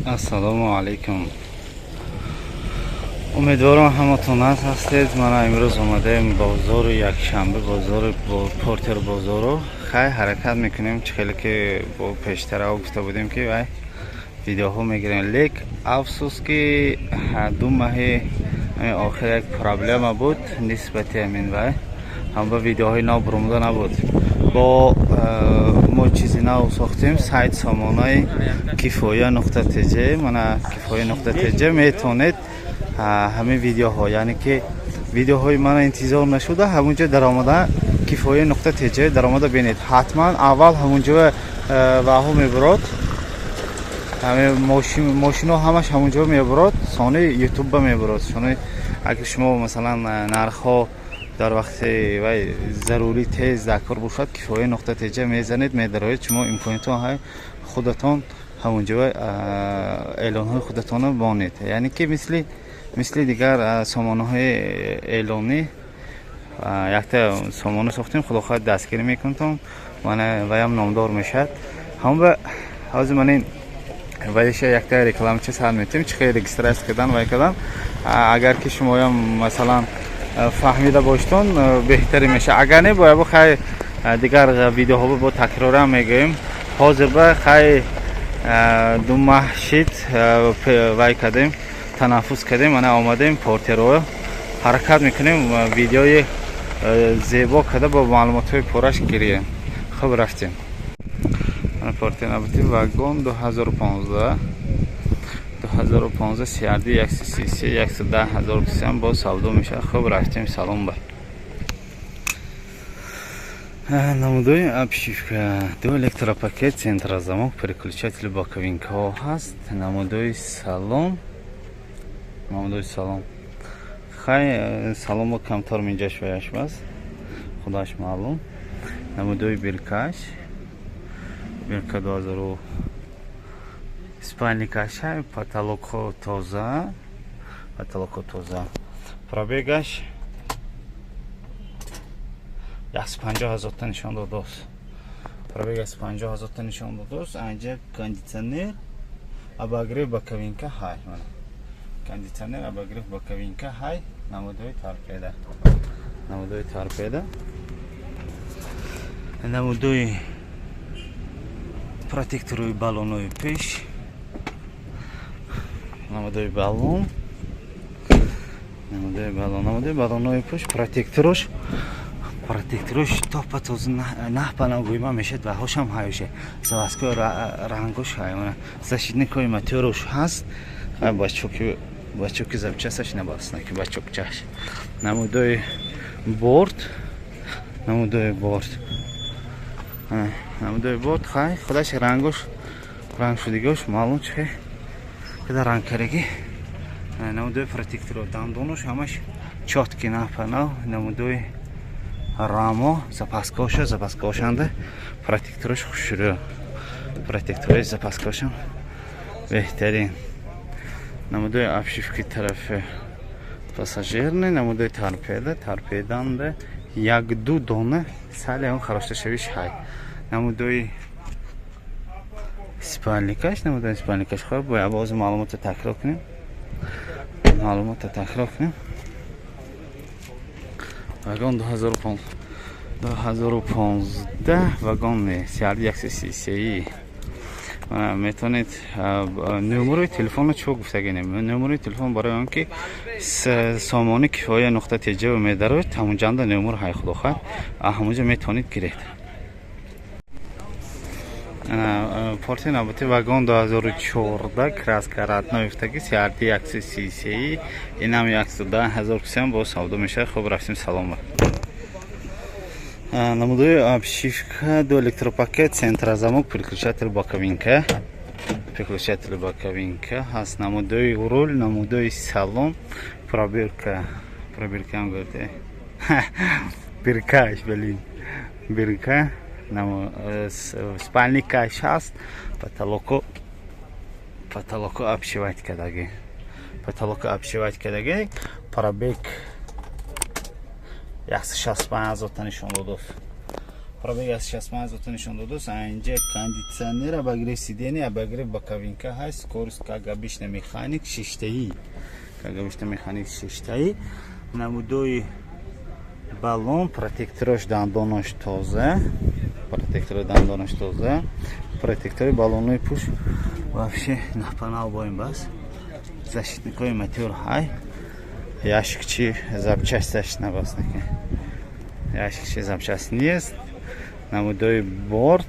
Ассалому алайкум. Умедворам, ҳаматон нағз ҳастед. Мана, имрӯз омадаем бозори якшанбе, бозори Портер бозору. Хай, ҳаракат мекунем, чӣ хеле ки бо пештарао гуфта будем, ки вай видеоҳо мегирем, лек афсӯс, ки 2 маҳи охир як проблема буд нисбати ҳамин вай, ҳама видеоҳои нав бурумда набуд. Бо мо чизи нав сохтем, сайт, сомонаи кифоя.тж. Мана, кифоя.тж, метавонед ҳамин видеоҳо, яъне ки видеоҳои мана интизор нашуда, ҳамунҷо даромада, кифоя.тж даромада бинед. Ҳатман аввал ҳамунҷо ваҳо мебурод, мошино ҳамаш ҳамунҷо мебурод, сони ютубба мебурод. Сони агар шумо, масалан, нархҳо дар вақти вай зарурӣ, тез даркор бошад, кифоя.тж мезанед, медароед, шумо имкониятон ҳай, худатон ҳамунҷо эълонҳои худатонро монед, яъне ки мисли дигар сомонаҳои эълонӣ якта сомона сохтем. Худо хоҳад, дастгирӣ мекунтон, ваям номдор мешавад. Ҳамба ҳозир ман ин вайша якта рекламача сар метем, чӣ хел регистрация кардан, вай кардан. Агар ки шумоям, масалан, фаҳмида боштон, беҳтаре мешавад. Агар не, бояд хай дигар видеоҳо бо такрорам мегӯем. Ҳозир ба хай 2 маҳ шид, вай кардем, танаффус кардем. Ана, омадем портеро, ҳаракат мекунем, видеои зебо карда, бо маълумотҳои пурраш гирем. Хуб, рафтем. Портер набути вагон 2015, 2015, CRD 133, 110 ҳазор кисам боз савдо мешавад. Хуб, рафтем салон ба. Намудои обшивка: ду электропакет, центрозамок, переключатели, боковинкаҳо ҳаст. Намудои салон, намудои салон. Хай, салонро камтар минҷаш ваяш бас, худаш маълум. Намудои биркаш, бирка 2000, спальникаш, потолокҳо тоза, потолокҳо тоза. Пробегаш 150 ҳазорта нишон додааст. Пробег 150 ҳазорта нишон додааст. Анҷа кондитсионер, обогрев боковинка ҳай. Кондитсионер, обогрев боковинка ҳай. Намудои торпеда, намудои торпеда, намудои протекторои баллонои пеш, намудои баллон, намудои баллон, намудои баллонои пеш, протекторош, протекторош топа тоза, наҳпана гӯйма мешад. Ваҳошам ҳаюше, заводской рангош ҳай, защитникои моторош ҳаст. Бачоки, бачоки запчасташ набасна ки бачокчаш. Намудои борт, намудои борт, намудои борт. Хай, худаш рангош, ранг шудигош маълум, чихе када рангкарагӣ. Намудои протекторо, дандонош ҳамаш чёткий, наҳпана. Намудои рамо, запаскоша, запаскошанда протекторош хушрӯ, протекторои запаскошам беҳтарин. Намудои обшивки тарафи пассажирный, намудои торпеда, торпеданда як ду дона сали он харошташавиш ҳай. Намудои спальникаш, намудои спальникаш. Хоб, бояд боз маълумотро такрор кунем, маълумотро такрор кунем. Вагон 2015, 2015 вагон не, CRD 133. Метавонед номерои телефонро чӣ гуфтагинем? Номерои телефон барои он ки сомони кифоя.тж медароед, ҳамунҷанда номер ҳай, худо хоҳад, ҳамунҷа метавонед гиред. Порти навбати вагон 2014, краска родной уфтаги, CRD 133, инам 110 ҳазор кисам боз савдо мешавад. Хуб, рафтем салон ба. Намудои обшивка: ду электропакет, центрозамок, переключатель боковинка, переключатель боковинка ҳаст. Намудои руль, намудои салон, пробирка, пробиркаам гуфте, биркаш, блин, бирка, спальникаш ҳаст. Потолоко, потолоко обшивать кардаги, потолоко обшивать кардаги. Пробег 165 ҳазорта нишон додааст. Пробег аз 65 зота нишон додааст. Инҷа кондитсионер, обогрев сидения, обогрев боковинка ҳаст. Скорость, как обычно, механик шиштаи, как обычно, механик шиштаи. Намудои баллон, протекторош, дандонош тоза, протектори дандонош тоза, протектори баллонои пуш вообще напанал боем бас. Защитникои мотор ҳай, ящикчи запчасташ набастнаки, ящикчи запчасть нест. Намудои борт,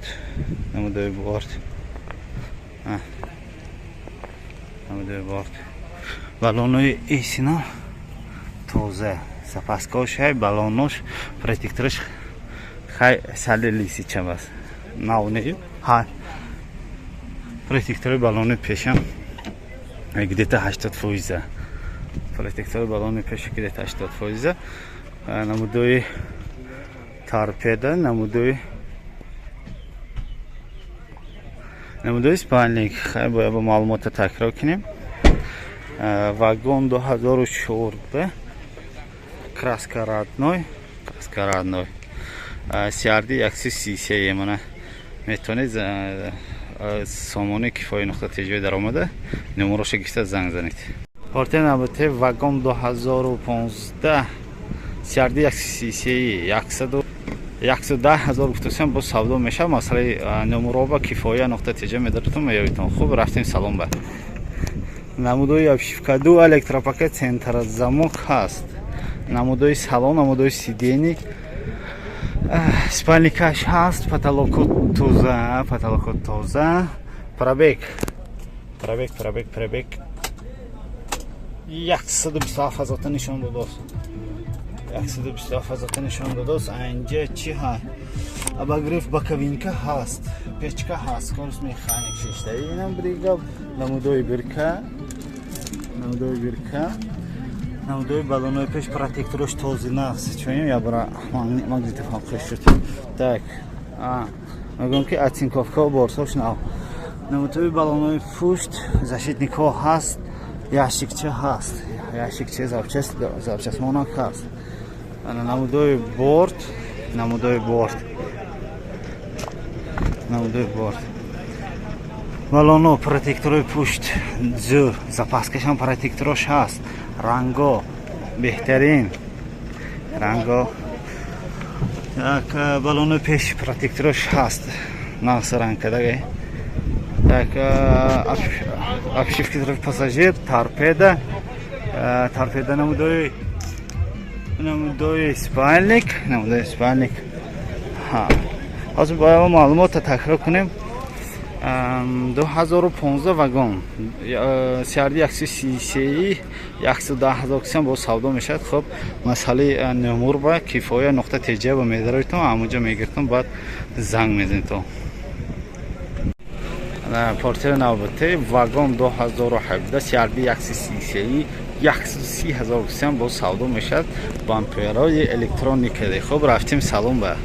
намудои борт, намудои борт, баллонои эсина тоза, запаскаош ҳай, баллонош, протектораш хай сали лисича бас, нав не ҳай. Протектори баллони пешам где-то 80%-а, протектори баллони пеша где-то 80%-а. Намудои торпеда, намудои спальник. Хай, бояд ба маълумота такрор кунем. Вагон 2014, краска родной, краска родной, CRD 133. Мана, метавонед сомони кифоя нуқта тҷ даромада, номероша гирифта, занг занед. Портер навбате вагон 2015, CRD 133, 110 000 гуфтасем, боз савдо мешавад. Масъалаи номероба кифоя нуқта тҷ медаратон, меёбитон. Хуб, рафтем. Салом ба намудои обшивка, ду электропакет, центр замок ҳаст. Намудои салон, намудои сидения, спальникаш ҳаст, потолоко тоза, потолоко тоза. Пробег, пробег, пробег, пробег 127 ҳазорта нишон додааст, 127 ҳазорта нишон додааст. Инҷа чӣ ҳаст? Обогрев боковинка ҳаст, печка ҳаст, скорость механик шишта. Инам брига, намудои бирка, намудои бирка, намудои баллонои пеш, протекторош този нақс. Чунин ябра магнитофон қиш шуд. Так, мегӯям, ки оцинковка борсош нав. Намудои баллонои пушт, защитникҳо ҳаст, ящикча ҳаст, ящикча запчастмонак ҳаст. Намудои борт, намудои борт, намудои борт, баллоно, протекторои пушт зӯр, запаскашам протекторош ҳаст. Ранго беҳтарин ранго. Так, баллонои пеш протекторош ҳаст, нақс ранг кардага. Так, обшивки тарафи пассажир, торпеда, торпеда, намудои спальник, намудои спальник. Ҳозир бояд маълумотро такрор кунем. 2015 вагон, CRD 133, 110 000 кисам, боз савдо мешавад. Хуб, масъалаи номур ба кифоя нуқта тҷ ба медароитон, ҳамонҷо мегиртон, баъд занг мезанитон. Портери навбате вагон 2017, CRD 133, 130 000 кисам, боз савдо мешавад. Бамперои электроника. Хуб, рафтем. Салом ба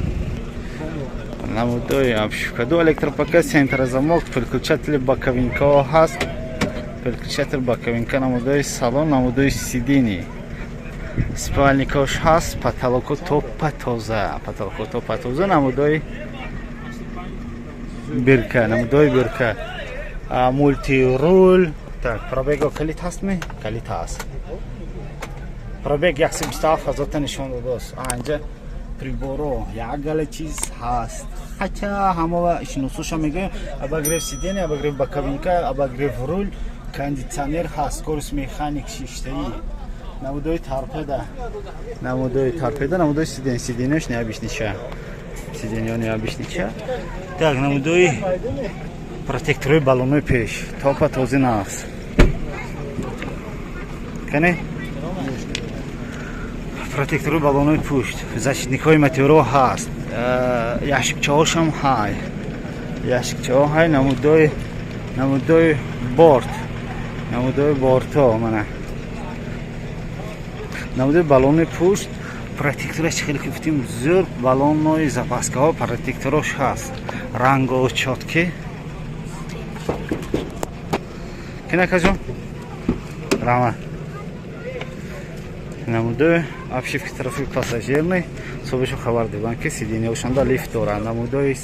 намудои обшивка, ду электропакет, центрозамок, переключатели боковинкаҳо ҳаст, переключатель боковинка. Намудои салон, намудои сидения, спальникош ҳаст, потолоко топа тоза, потолоко топа тоза. Намудои бирка, намудои бирка, мультируль. Так, пробего калит ҳаст ми? Калит ҳаст. Пробег 127 ҳазорта нишон додааст. Анҷа приборо, як гала чиз ҳаст, хотя ҳамава шиносоша мегӯем. Обогрев сидения, обогрев боковинка, обогрев руль, кондитсионер ҳаст, скорость механик шиштаӣ. Намудои торпеда, намудои торпеда, намудои сидения, сиденияш необычныйча, сидения необычныйча. Так, намудои протекторои баллонои пеш топа този нақс кане, протектори баллонои пушт, защитникҳои моторо ҳаст, ящикчаҳошам ҳай, ящикчаҳо ҳай. Намудои борт, намудои бортҳо мана, намудои баллони пушт, протектораш хеле ки гуфтим зӯр, баллонои запаскаҳо, протекторош ҳаст, ранго чёткий. Кинакаҷон, раҳмат. Намудои обшивки тарафи пассажирный, Соҳибашон хабар доданд, ки сиденья шонда лифт дорад, намудои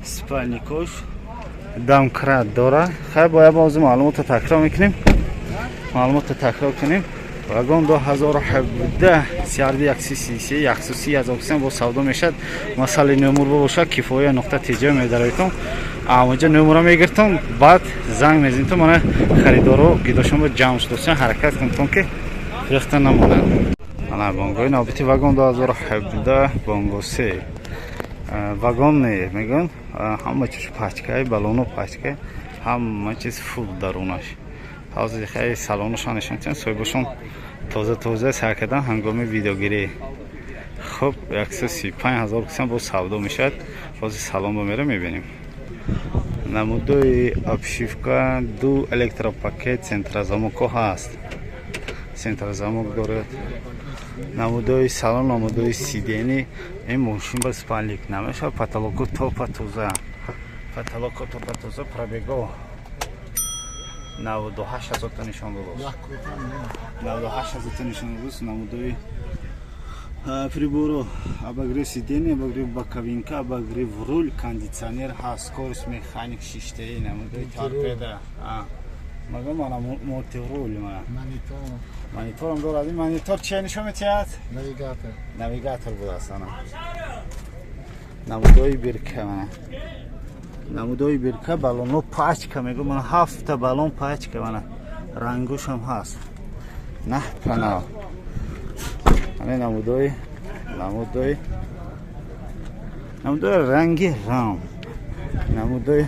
спальник ош, домкрат дорад. Хай, бояд бози маълумотро такрор мекунем, маълумотро такрор кунем. Вагон 2017, CRV, 133, 130 ҳазор кисам бо савдо мешавад. Масъалаи номур бошад, кифоя.тж медароитон, амаҷа номура мегиртон, баъд занг мезанитон. Мана, харидоро гидошон ба ҷамъ шудосан, ҳаракат кунтон, ки фирехта намонанд. Ана бонгои навбати вагон 2017, бонго се вагон не мегӯянд. Ҳама чиз пачкай, балоно пачкай, ҳама чиз фул дарунаш. Ҳозир хеле салонашон нишон медиҳам. Соҳибашон тоза тоза сар кардан ҳангоми видеогирӣ. Хуб, 135 ҳазор кисам бо савдо мешавад. Ҳозир салон ба мера мебинем. Намудои обшивка, ду электропакет, центрозамок ҳо ҳаст, центрозамок дорад. Намудои салон, намудои сиденье. Ин мошин ба спальник намешавад. Потолок у топа тоза, потолок у топа тоза. Пробег о 98 ҳазорта нишон додааст, 98 ҳазорта нишон додааст. Намудои прибор о, обогрев сиденья, обогрев боковинка, обогрев руль, кондитсионер ҳаст, скорость механик шиштаи, намудои торпеда мага, мана мультируль, мана мониторам дорад. Ин монитор чия нишон метиҳад? Навигатор. Навигатор будааст. Ана намудои бирка, мана намудои бирка, балоно пачка мегӯ, мана ҳафта балон пачка, мана рангушам ҳаст, наҳпанав. Ана намудои ранги рам, намудои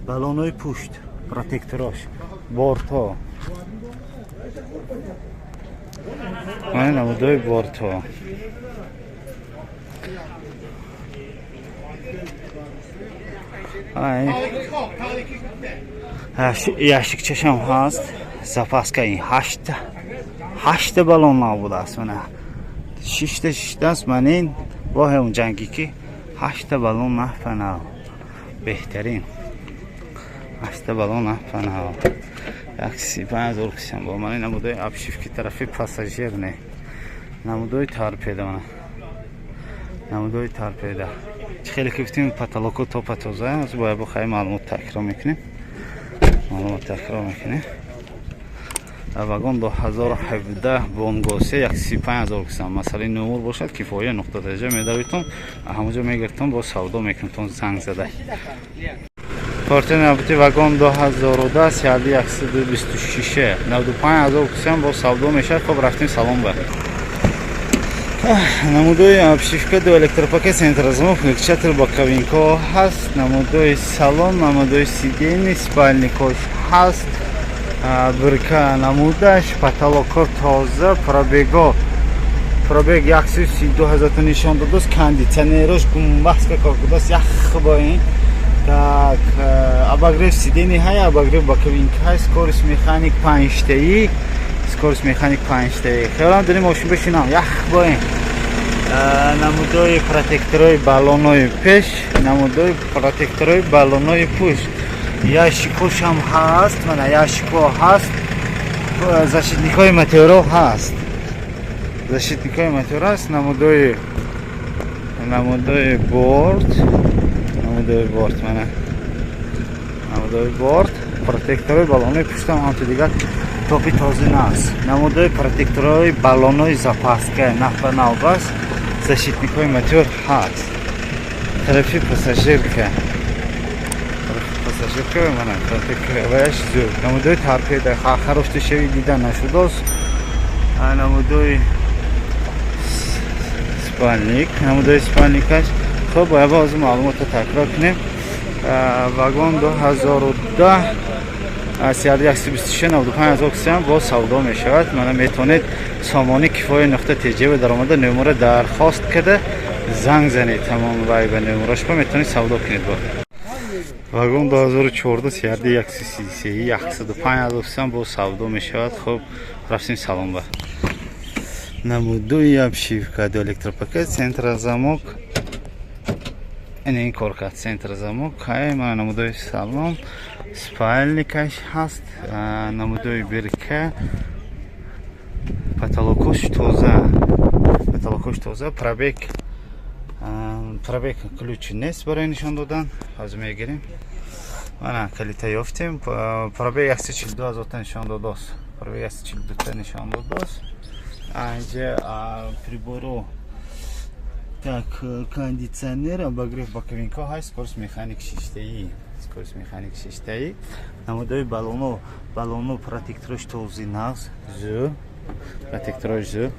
балонои пушт, протектор ош, борто, мана намудои борто. Ящик чашам ҳаст, запаска. Ин ҳашта балон набудааст, мана шишта шиштааст. Ман ин воҳе он ҷангӣ, ки ҳашта балон нафанав, беҳтарин, ҳашта балон нафанав, 135 000 кисам бо. Мана намудои обшивки тарафи пассажир не, намудои торпеда, мана намудои торпеда. Чӣ хеле ки гуфтем, потолок о топа тоза. Бояд бо хай маълумот такрор мекунем, маълумот такрор мекунем. Вагон 2017, бонгосе, 135 000 кисам. Масъалаи номур бошад, кифоя.тж медавитон, ҳамаҷо мегиртон, бо савдо мекунтон занг зада. Корти навбати вагон 2010, CRV, 126, 95 000 кисам бо савдо мешавад. Хоб, рафтем салон ба. Намудои обшивка, ду электропакет, центрозамок, выключатель боковинка ҳо ҳаст. Намудои салон, намудои сиденье, спальник ош ҳаст, бирка намудаш, потолок о тоза. Пробег о, пробег 132 ҳазорта нишон додааст. Кондитсионер ош гумбаска кор кардааст, ях бо ин. Так, обогрев сиденье ҳай, обогрев боковинка ҳай, скорость механик панҷтаи, скорость механик панҷтаи. Хелам дорим, мошин бишинам, ях бо ин. Намудои протектор ои балонои пеш, намудои протектор ои балонои пушт, ящик ошам ҳаст, мана ящик о ҳаст, защитник ҳои моторо ҳаст, защитник ҳои мотор ҳаст. Намудои борт, намудои борт, мана намудои борт, протектор ои балонои пуштам ҳамто дигар топи тоза наст. Намудои протектор ои балонои запаска нафа навбаст, защитник ҳои мотор ҳаст. Тарафи пассажирка, пассажирка, мана протектораш зӯр. Намудои торпеда харошташави дида нашудааст. Намудои спальник, намудои спальник аш. Хуб, бояд боз маълумотро такрор кунем. Вагон 2010, CRV, 126, 95 000 кисам боз савдо мешавад. Мана, метавонед сомони кифоя.тж даромада, номера дархост карда, занг занед. Тамом, вай ба номерашба метавонед савдо кунед. Бо вагон 2014, CRV, 133, 105 000 кисам боз савдо мешавад. Хуб, рафтем салон ба. Намудои обшивка, ду электропакет, центрозамок, ин кор кард, центрозамок ҳай. Мана намудои салон, спальник аш ҳаст, намудои бирка, потолок ош тоза. Потолокош тоза. Пробег ключ нест барои нишон додан, ҳозир мегирем. Мана, калита ёфтем. Пробег 142 ҳазорта нишон додааст, пробег 142та нишон додааст. Инҷа приборо. Так, кондиционер, обогрев боковинка ҳаст, скорость механик шиштаӣ, скорость механик шиштаӣ. Намудои баллоно, баллоно протекторош тозӣ, нағз, зӯр, протекторош зӯр.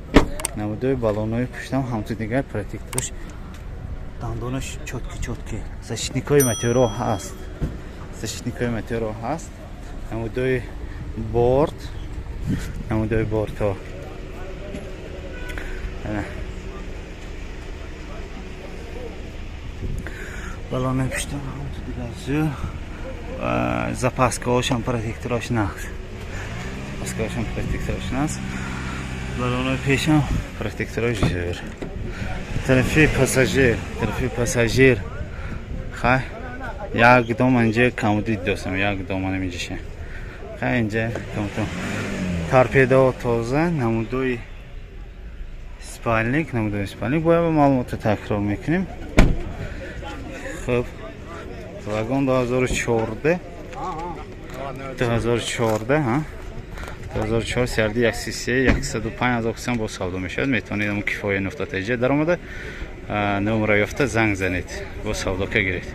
Намудои баллонои пуштам ҳамту дигар, протекторош, дандонаш чёткий, чёткий. Защитникҳои моторо ҳаст, защитникҳои моторо ҳаст. Намудои борт, намудои бортҳо. Баллонои пуштам ҳамту дигар зӯр. Запаскаҳошам протекторош нағз, запаскаҳошам протекторош нағз. Баллонои пешам протекторош зӯр. Тарафи пассажир, тарафи пассажир. Хай, як дом инҷа камуди дидосам, як дом манам инҷаша. Хай, инҷа камутон, торпедо тоза. Намудои спальник, намудои спальник. Бояд маълумотро такрор мекунем. Хуб, вагон 2014, 2014, 2004, CRD 133, 105 ҳазор кисам бо савдо мешавад. Метавонед ам кифоя.тж даромада, номера ёфта, занг занед, бо савдока гиред.